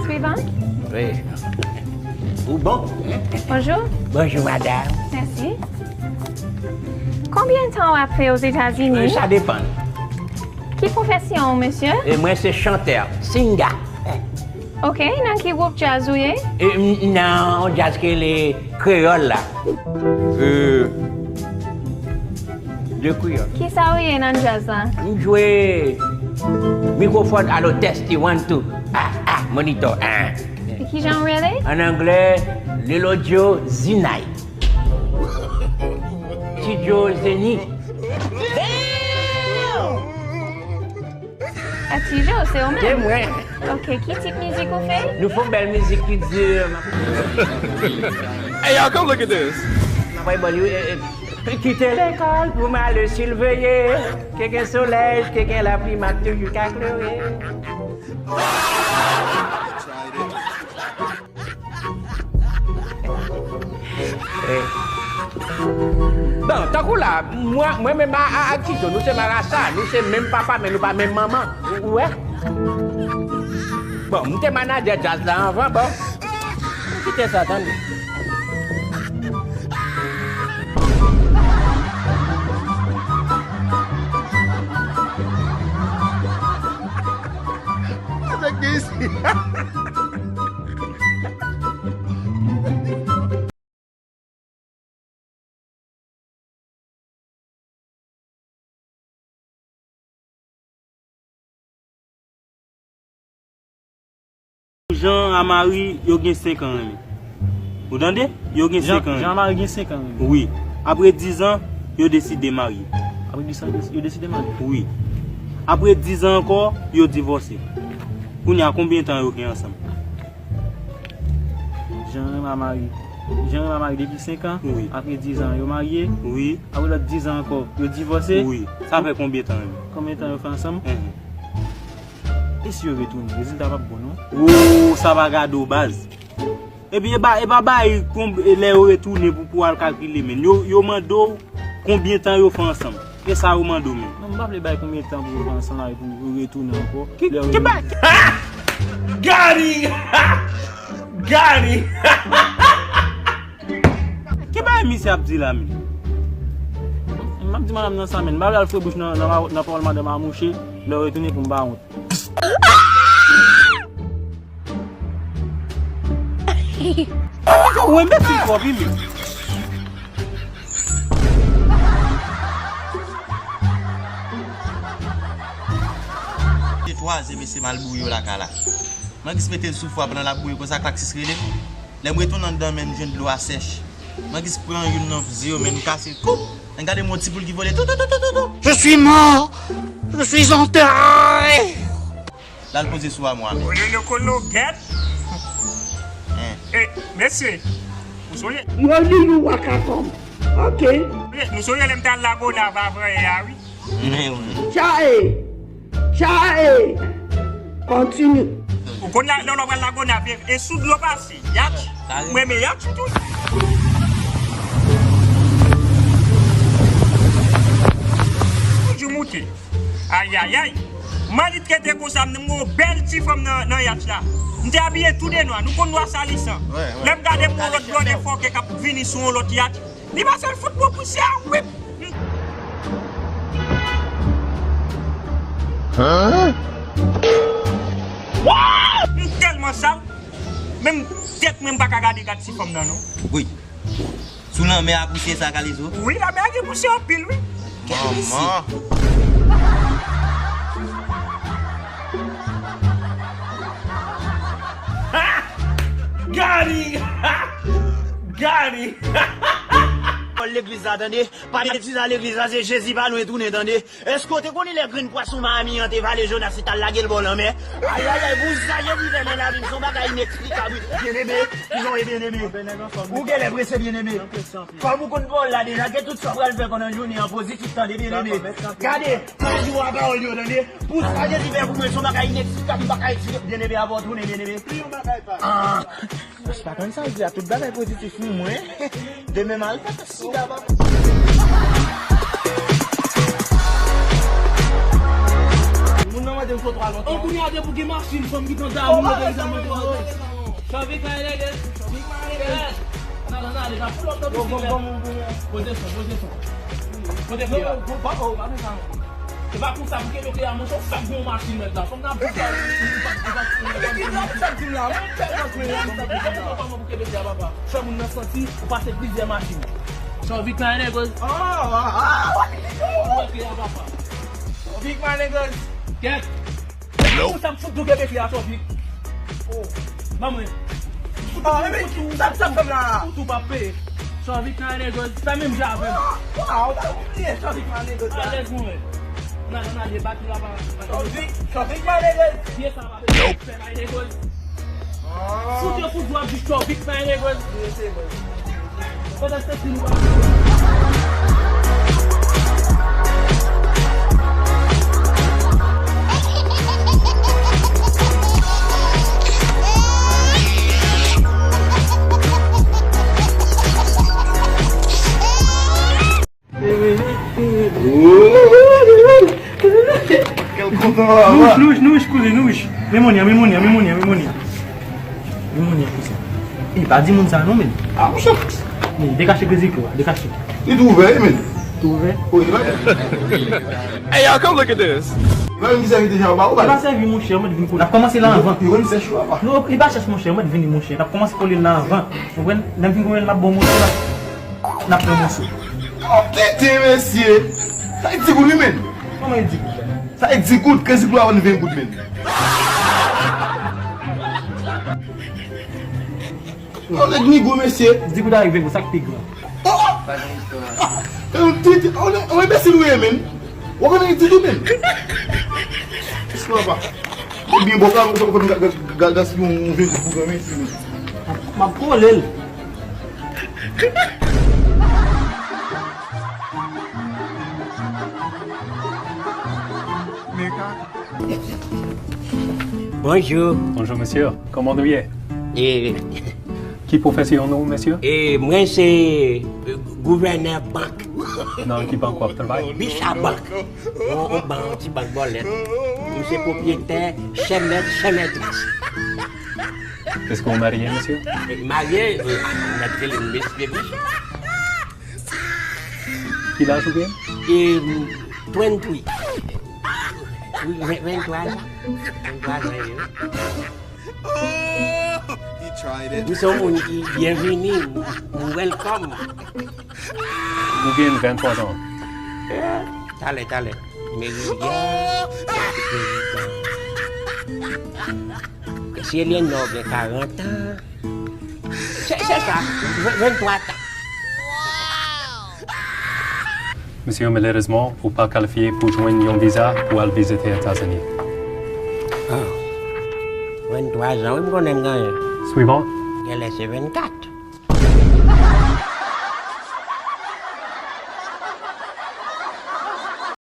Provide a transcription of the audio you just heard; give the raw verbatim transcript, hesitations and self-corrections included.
Suivant. Wi. Ou bon? Bonjou. Bonjou, madanm. Mèsi. Konbyen tan w ap fè Ozetazini? Sa depann. Ki pwofesyon w, mesye? E mwen se chantè, singa. Ok, nan ki gwoup djaz ou ye? E, m, nan yon djaz ki rele Kreyòl la. E, de Kreyòl. Kisa w ye nan djaz la? M jwe mikwofòn, alo, testi, one, two. Ah, ah, monitor, ah. E kijan w rele? An anglè, Lil Audio Zinay. Tidjo Zeni. Damn! A Tidjo, se ou menm? Se mwen. Ok, ki tip mizik ou fè? Nou fè yon bèl mizik ki di. Hey, y'all, come look at this. Mwen bay bòl yo, eh, eh, kite lekòl pou m ale siveye. Ke gen solèy, ke gen lapli, m ap toujou ka klere. Eh. Bon, tankou la, mwen, mwen menm a, a, ak Tito, nou se marasa, nou se menm papa, men nou pa menm manman. Ou, ou wè? Bon, m te manadjè djaz la anvan, bon. Nou kite sa, tande. Sa k gen isi? Jan a Mari, yo gen senk an renmen. Ou tande? Yo gen senk an renmen. Jan a Mari gen senk an renmen. Wi. Apre diz an, yo deside marye. Apre diz an, yo deside marye? Wi. Apre diz an ankò, yo divòse. Kounye a, konbyen tan yo gen ansanm? Jan renmen a Mari. Jan renmen a Mari depi senk an. Wi. Apre diz an, yo marye. Wi. Apre lòt diz an ankò, yo divòse. Wi. Sa fè konbyen tan renmen? Konbyen tan yo fè ansanm? Enhen. E si yo retounen? Rezilta p ap bon, non? Wo, sa pa gade w, baz. Epi, e pa, e pa bay konb-, e lè yo retounen pou, pou al kalkile, men. Yo, yo mande w konbyen tan yo fè ansanm. E sa yo mande w, men. Non, m pa vle bay konbyen tan pou yo fè ansanm la, epi yo retounen ankò. Ki, lè yo ki bay? Gary! Gary! Ki bagay misye ap di la, men? M ap di madanm nan sa, men. M pa vle al foure bouch nan, nan, nan pawòl madanm a mouche, lè yo retounen pou m pa wont. Ou enbesil twòp, wi, men. Se twa zye mesye mal bouyi yo lakay la. Mangis mete l sou fou a pandan l ap bouyi konsa, Klaksis rele m. Lè m retounen anndan, men m jwenn dlo a sèch. Mangis pran youn nan zye yo, men m kase l. Koup! Ann gade m yon ti poul ki vole. Tou, tou, tou, tou, tou, tou. Je suis mort. Je suis enterré. L al poze sou amwa, men. Olye nou kologèt. Hein. E, mesye, ou sonje? Yo li nou waka kòm. Ok. Nou sonje lè m t al Lagonav avan yè a, wi. Men wi. Chae! Chae! Continue. Ou konn la, lè w pral Lagonav, e, e sou dlo pase. Yatch. Mwen renmen yatch tou. Toujou moute. Ayayay. Manlit rete konsa, m wè yon bèl ti fanm nan, nan yatch la. M te abiye tou de nwa. Nou konn nwa salisan. Lè m gade m wè yon lòt blòdè fòkè k ap vini sou yon lòt yatch. Li pase l fout mwen pousyè, wip! Hein? M tèlman sal, menm tèt mwen m pa ka gade gad ti fanm nan non. Wi. Sou lanmè a pousyè sa, Kalezo? Wi, lanmè a gen pousyè anpil, wi. Manman. Gary! Gary! Legliz la, tande. Pa de ti sa legliz la, se Jezi pa lwen tounen, tande. Èske w te konnen lè grenn pwason Miami an te vale Jonas, li t al lage l bò lanmè? Ayayay, pou sa Jezi fè nan lavi m, se yon bagay ineksplikab, wi. Byeneme, kijan w ye, byeneme? Ou genlè prese, byeneme. Kòm ou konn pawòl la deja, gen tout sa w pral fè pandan jounen an pozitif, tande, byeneme. Gade, mwen di w a pawòl yo, tande. Pou sa Jezi fè pou mwen, se yon bagay ineksplikab, m pa ka eksplike, byeneme, avè w tounen, byeneme. Ah. Mwen pa konn sa l di a, tout bagay pozitif pou mwen. Demen m al fè tès sida, papa. An kounye a depi w gen machin, fanm ki t an damou yo te egzamine w. Chavik nan Elegans. Nan, nan, nan, deja pull up nan bisiklèt. Poze son, poze son. Poze pye a. Se pa konsa pou kenbe pye a, monchè, ou fèk gen yon machin nèt la. Fanm nan bouch la. Kòman pou kenbe pye a, papa? Fè moun nan santi ou pase plizyè machin. Chavik nan Elegans. Ou wè pye a, papa. Big man niggas. Kèt. Pou sa m fout nou kenbe pye a, Chavik. Oh. Ban mwen. Ah, epi, sa, sa fè m la. Fout ou pa peye. Chavik nan Elegans. Fè menm jan avè m. Ah, ou ta oubliye Chavik nan Elegans la. Alèz mwen. Nan, nan, nan, debati la pa. Chavik, Chavik nan Elegans. Pye sa pa peye. Fè nan Elegans. Fout yo fout dwa di Chavik nan Elegans. Pandan se tan nou pa. Kèl kontan la, Nouch, Nouch, Nouch, kouzin, Nouch. Men moni an, men moni an, men moni an, men moni an. Men moni an, kouzin. Ey, pa di moun sa non, men. Ah, monchè. Men, dekache kredi kou a, dekache. Li tou ouvè, wi, men. Tou ouvè? Wi, li pa. Hey, y'all, come look at this. Li pa menm ki sèvi deja, ou pa ou. Li pa sèvi, monchè, mwen vin kou. N ap kòmanse la anvan. Li konn sèch ou apa. Non, li pa chèch, monchè, mwen vin, monchè. N ap kòmanse kole l la anvan. Ou konprann? Lè m fin kole l, m ap ba w moso la. N ap pran moso. Oh, tete, mesye. Sa e di goud, wi, men. Kòman e di goud la? Sa e di goud, kenz goud avan ven goud, men. Oh, nèg nigo, mesye. Di goud a rive, sa k pi gran. Oh, oh. E yon tete, oh, yon enbesil ou ye, men. Ou konnen di goud, men. Bismillah, pa. Ebyen, bon, sa, sa, sa, sa, sa, sa, sa, sa, yon ven goud pou gran, men, si, men. M ap kole l. Bonjou. Bonjou, mesye. Kòman nou ye? E, Ki pwofesyon nou, mesye? E, mwen se, e, gouvènè bank. Nan ki bank w ap travay? Bicha Bank. Yon, yon bank, yon ti bank bòlèt. M se pwopriyetè, chèmèt, chèmètris. Èske w marye, mesye? E, marye, e, a, mèt rele m mesye Bicha. Ki laj ou gen? E, twenty-three. Wi, ven, venntwa zan. Venntwa zan, wi. M se yon moun ki byenvini, m welcome. Ou gen venntwa zan. Eh, talè, talè. Meridyè, prezidan. Si Eleanor gen karant an, se, se sa, ven, venntwa tan. Mesye, malerezman, ou pa kalifye pou jwenn yon viza pou al vizite Etazini. Ah. Venntwa zan, wi, m konnen m genyen. Swivan. Genlè se vennkat.